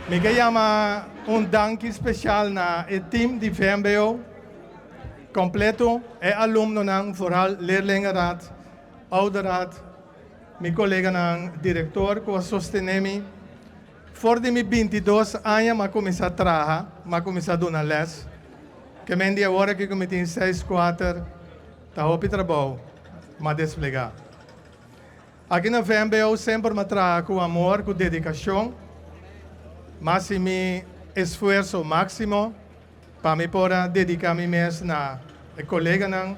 Mi ke yama un danki spesial na e team di VMBO kompleto, e alumnonan, vooral leerlingenraad, ouderraad, mi koleganan direktor ku a sostené mi. For di mi 22 aña m'a kuminsá traha, m'a kuminsá duna lès. Ke men di awor aki ku mi tin 6 kuater, ta hopi trabou m'a desplegá. Aki na VMBO semper m'a traha ku amor, ku dedikashon, m'a hasi mi esfuerso máksimo pa mi por a dediká mi mes na e koleganan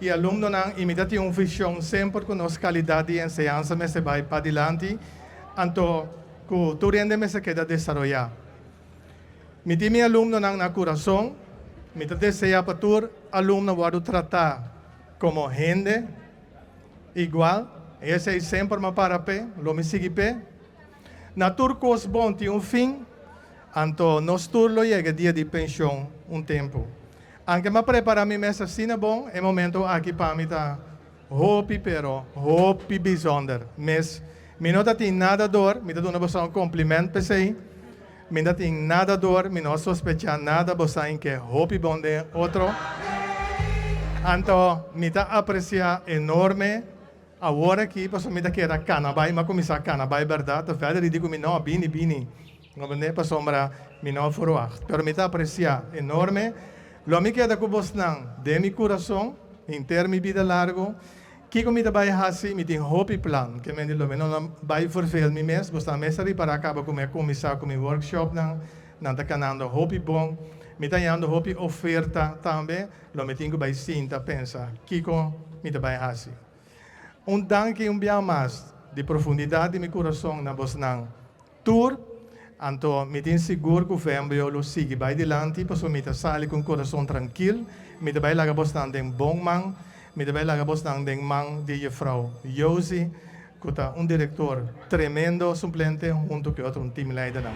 i alumnonan i mi ta tin un vishon semper ku nos kalidat di enseñansa mester bai padilanti, anto ku tur hende mester keda desaroyá. Mi tin mi alumnonan na kurason, mi ta deseá pa tur alumno wòrdu tratá komo hende igual, esei semper m'a para p'e, lo mi sigui p'e. Na tur kos bon tin un fin, anto nos tur lo yega e dia di penshon un tempu. Anke m'a prepará mi mes asina bon, e momento aki pa mi ta hopi pero hopi bijzonder mes. Mi no ta tin nada dor, mi ta duna boso un kompliment p'esei. Mi no tin nada dor, mi no a sospechá nada, bo sa ke hopi bon den otro. Anto mi ta apresiá enorme awor aki, pasobra mi ta keda kana bai, m'a kuminsá kana bai bèrdat, ta verder di ku mi no a bini bini, no bende pasobra mi no a verwacht. Pero mi ta apresiá enorme. Lo mi keda ku bosnan den mi kurason henter mi bida largu. Kiko mi ta bai hasi? Mi tin hopi plan. Ke men di lo mi no na bai verveel mi mes. Bosnan mes a ripará kaba ku mi a kuminsá ku mi workshopnan. Nan ta kanando hopi bon. Mi ta hañando hopi oferta tambe. Lo mi tin ku bai sinta pensa kiko mi ta bai hasi. Un danki un bia mas di profundidat di mi kurason na bosnan tur. Anto mi tin sigur ku VMBO lo sigui bai dilanti pasobra mi ta sali ku un kurason trankil. Mi ta bai laga bosnan den bon man. Mi ta bai laga bosnan den man di juffrouw Josie, ku ta un direktor tremendo suplente huntu ku e otro un teamleidernan.